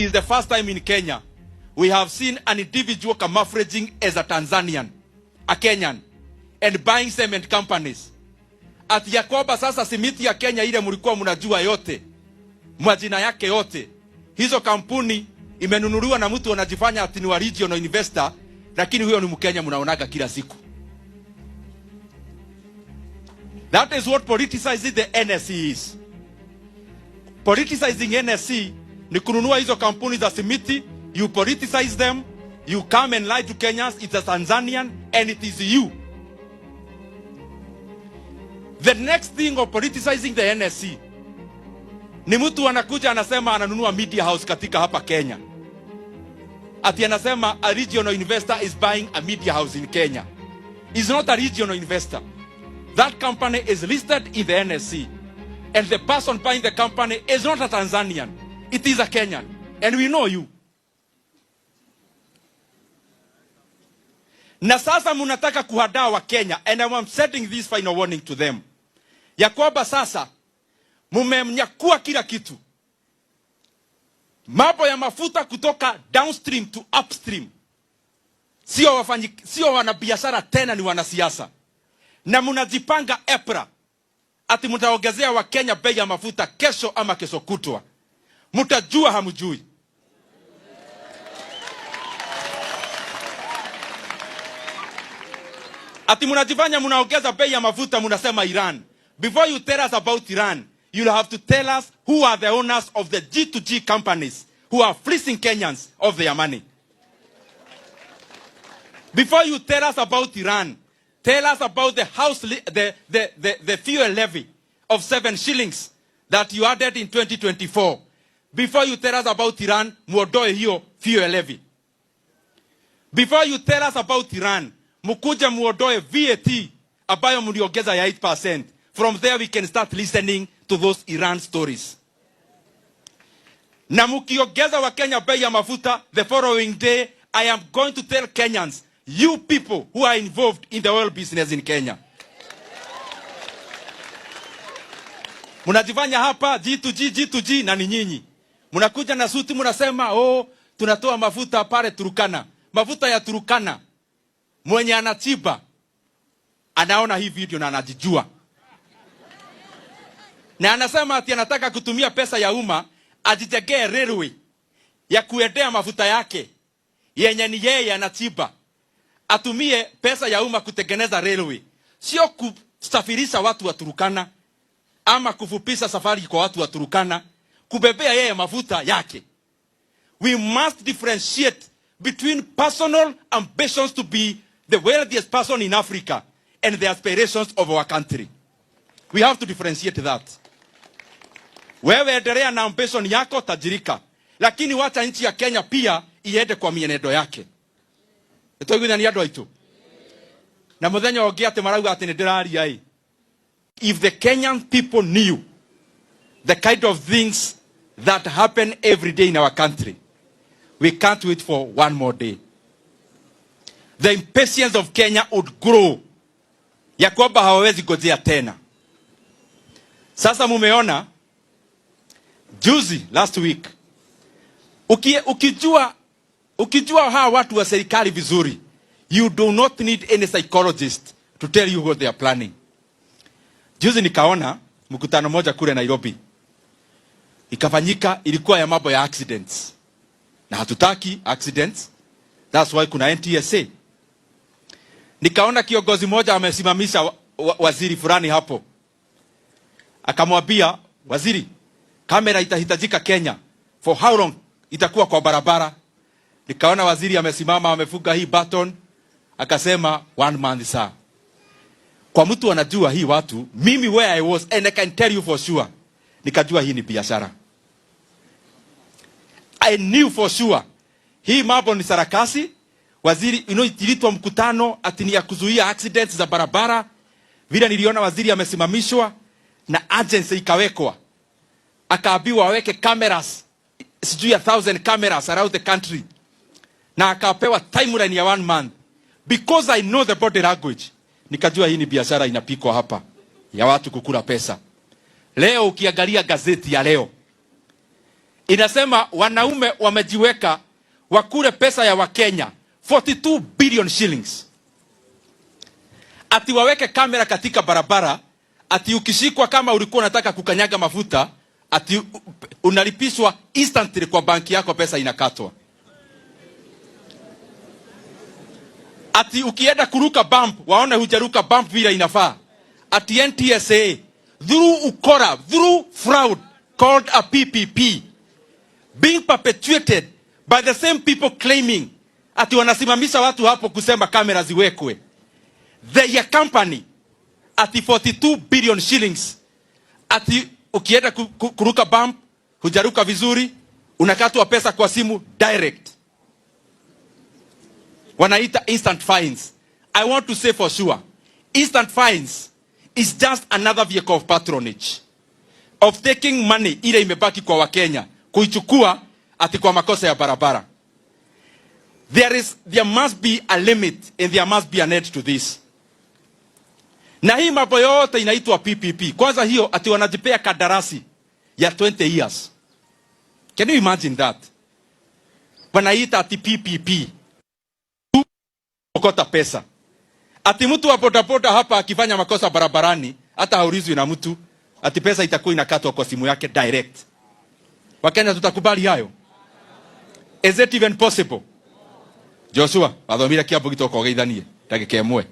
is the first time in Kenya we have seen an individual camouflaging as a Tanzanian, a Kenyan, and buying cement companies. Ati ya kwamba sasa simiti ya Kenya ile mlikuwa mnajua yote, majina yake yote, hizo kampuni imenunuliwa na mtu anajifanya ati ni wa regional investor, lakini huyo ni Mkenya mnaonaga kila siku. That is what politicizing the NSE is. Politicizing NSE ni kununua hizo kampuni za simiti, you politicize them, you come and lie to Kenyans, it's a Tanzanian and it is you. The next thing of politicizing the NSE ni mtu anakuja anasema ananunua media house katika hapa Kenya. Ati anasema a regional investor is buying a media house in Kenya. Is not a regional investor. That company is listed in the NSE. And the person buying the company is not a Tanzanian. It is a Kenyan. And we know you. Na sasa mnataka kuhadaa wa Kenya, and I am sending this final warning to them, ya kwamba sasa mumemnyakua kila kitu, mambo ya mafuta kutoka downstream to upstream. Sio wafanyi, sio wanabiashara tena, ni wanasiasa. Na mnajipanga EPRA ati mtaongezea Wakenya bei ya mafuta kesho ama kesho kutwa. Mtajua hamjui. Ati mnajifanya mnaongeza bei ya mafuta, mnasema Iran. Before you tell us about Iran, you'll have to tell us who are the owners of the G2G companies who are fleecing Kenyans of their money. Before you tell us about Iran, tell us about the house the fuel levy of 7 shillings that you added in 2024. Before you tell us about Iran, muondoe hiyo fuel levy. Before you tell us about Iran, mukuje muondoe VAT ambayo mliongeza ya 8%. From there we can start listening to those Iran stories. Na mukiongeza wa Kenya bei ya mafuta, the following day I am going to tell Kenyans, you people who are involved in the oil business in Kenya. Mnajifanya hapa G2G, G2G na ni nyinyi. Mnakuja na suti mnasema, oh, tunatoa mafuta pale Turkana. Mafuta ya Turkana. Mwenye anachimba anaona hii video na anajijua. Na anasema ati anataka kutumia pesa ya umma ajijengee railway ya kuendea mafuta yake yenye ni yeye anachimba. Atumie pesa ya umma kutengeneza railway, sio kusafirisha watu wa Turkana ama kufupisha safari kwa watu wa Turkana, kubebea yeye mafuta yake. We must differentiate between personal ambitions to be the wealthiest person in Africa and the aspirations of our country. We have to differentiate that. Wewe endelea na ambition yako, tajirika, lakini wacha nchi ya Kenya pia iende kwa mienendo yake. Nĩtwaiguithania andũ aitũ? Na mũthenya ũngĩ atĩ marauga atĩ nĩndĩraria ĩ. If the Kenyan people knew the kind of things that happen every day in our country, we can't wait for one more day. The impatience of Kenya would grow ya kwamba hawawezi ngojea tena. Sasa mumeona juzi, last week, ukijua hawa watu wa serikali vizuri, you do not need any psychologist to tell you what they are planning. Juzi nikaona mkutano moja kule Nairobi ikafanyika, ilikuwa ya mambo ya accidents, na hatutaki accidents, that's why kuna NTSA. Nikaona kiongozi mmoja amesimamisha waziri fulani hapo, akamwambia waziri, kamera itahitajika Kenya, for how long itakuwa kwa barabara? Nikaona waziri amesimama amefunga hii button, akasema 1 month sir. Kwa mtu anajua hii watu, mimi where I was and I can tell you for sure, nikajua hii ni biashara. I knew for sure hii mambo ni sarakasi. Waziri, iliitwa mkutano ati ni ya kuzuia accidents za barabara. Vile niliona waziri amesimamishwa na agency ikawekwa, akaambiwa aweke cameras, sijui 1,000 cameras around the country, na akapewa timeline ya 1 month. Because I know the body language, nikajua hii ni biashara inapikwa hapa ya watu kukula pesa. Leo ukiangalia gazeti ya leo Inasema wanaume wamejiweka wakule pesa ya Wakenya 42 billion shillings, ati waweke kamera katika barabara, ati ukishikwa kama ulikuwa unataka kukanyaga mafuta, ati unalipishwa instantly kwa banki yako, pesa inakatwa. Ati ukienda kuruka bump, waone hujaruka bump vile inafaa. Ati NTSA through ukora, through fraud called a PPP being perpetuated by the same people claiming ati wanasimamisha watu hapo kusema kamera ziwekwe. Their company ati 42 billion shillings, ati ukienda kuruka bump hujaruka vizuri, unakatwa pesa kwa simu direct, wanaita instant fines. I want to say for sure, instant fines is just another vehicle of patronage of taking money ile imebaki kwa Wakenya kuichukua ati kwa makosa ya barabara. There must be a limit and there must be an end to this. Na hii mambo yote inaitwa PPP. Kwanza hiyo ati wanajipea kadarasi ya 20 years. Can you imagine that? Wanaita ati PPP. Okota pesa. Ati mtu wa bodaboda hapa akifanya makosa barabarani hata haulizwi na mtu, ati pesa itakuwa inakatwa kwa simu yake direct. Wakenya tutakubali hayo? Is it even possible? Joshua, wathomire Kiambu gitoka ũgeithanie ndagĩka ĩmwe.